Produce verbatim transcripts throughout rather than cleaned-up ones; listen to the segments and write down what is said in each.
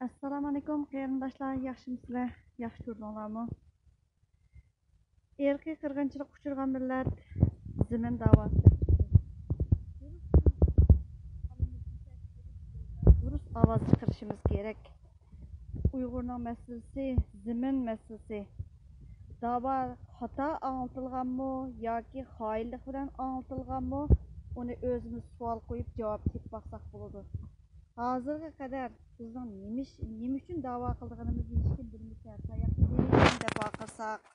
ئەسسالامۇئەلەيكۇم قېرىنداشلار، ياخشىمۇسىلەر؟ ياخشى تۇردۇڭلارمۇ؟ ئىرقىي قىرغىنچىلىققا ئۇچرىغان مىللەت زېمىن داۋاسى. دۇرۇس ئاۋاز چىقىرىشىمىز كېرەك. ئۇيغۇرنىڭ مەسىلىسى زېمىن مەسىلىسى. داۋا خاتا ئاڭلىتىلغانمۇ ياكى خائىنلىق بىلەن ئاڭلىتىلغانمۇ، ئۇنى ئۆزىمىز سوئال قويۇپ جاۋاب تېپىپ باقساق بولىدۇ. ھازىرغا قەدەر بىزنىڭ نېمە ئىش، نېمە ئۈچۈن داۋا قىلىدىغىنىمىزنى ھېچكىم بىلمىسە، تاياق يېدىم دەپ ۋارقىرىساق،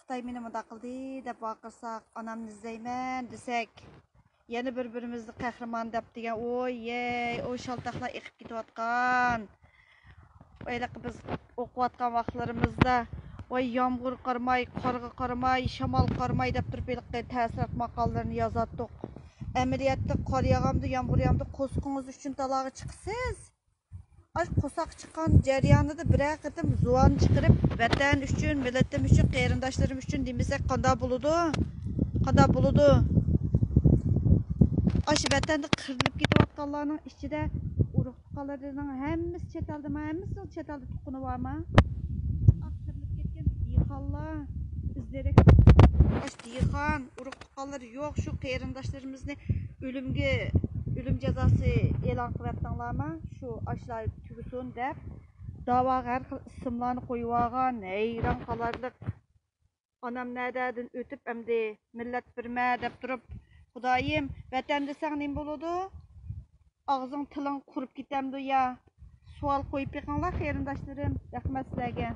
خىتاي مېنى مۇنداق قىلدى دەپ ۋارقىرىساق، ئانامنى ئىزدەيمەن دېسەك، يەنە بىر-بىرىمىزنى قەھرىمان دەپ دېگەن، ئوي يەي، ئۇ شالتاقلار ئېقىپ كېتىۋاتقان. ھېلىقى بىز ئوقۇۋاتقان ۋاقىتلىرىمىزدا، ۋاي يامغۇر قارىماي، قارغا قارىماي، شامال قارىماي دەپ تۇرۇپ ھېلىقى تەسىرات ماقالىلىرىنى يازاتتۇق. ئەمەلىيەتتە قار ياغامدۇ، يامغۇر يامدۇ، قورسىقىڭىز ئۈچۈن تالاغا چىقىسىز. ئاش قورساق چىققان جەريانىدا بىرەر قېتىم زۇۋان چىقىرىپ، ۋەتەن ئۈچۈن، مىللىتىم ئۈچۈن، قېرىنداشلىرىم ئۈچۈن دېمىسەك قانداق بولىدۇ؟ قانداق بولىدۇ؟ ئاشۇ ۋەتەندە قىرىلىپ كېتىۋاتقانلارنىڭ ئىچىدە ئۇرۇق تۇغقانلىرىنىڭ ھەممىسى چەت ئەلدىمۇ؟ ھەممىسىنىڭ چەت ئەلدە تۇغقىنى بارمۇ؟ ئاق قىرىلىپ كەتكەن دېھقانلار، ئىز دېرەك، ئاشۇ دېھقان، ئۇرۇق تۇغقانلىرى يوق شۇ قېرىنداشلىرىمىزنى ئۆلۈمگە، ئۆلۈم جازاسى ئېلان قىلىۋەتتىڭلارمۇ؟ شۇ ئاشۇلار تۈگىسۇن دەپ، داۋاغا ھەر خىل ئىسىملارنى قويۇۋالغان، ھەيران قالارلىق. ئانام نەدەدىن ئۆتۈپ ئەمدى مىللەت بىرمە دەپ تۇرۇپ، خۇدايىم، ۋەتەن دېسەڭ نېمە بولىدۇ؟ ئاغزىڭ تىلىڭ قۇرۇپ كېتەمدۇ يا؟ سوئال قويۇپ بېقىڭلار قېرىنداشلىرىم، رەھمەت سىلەرگە.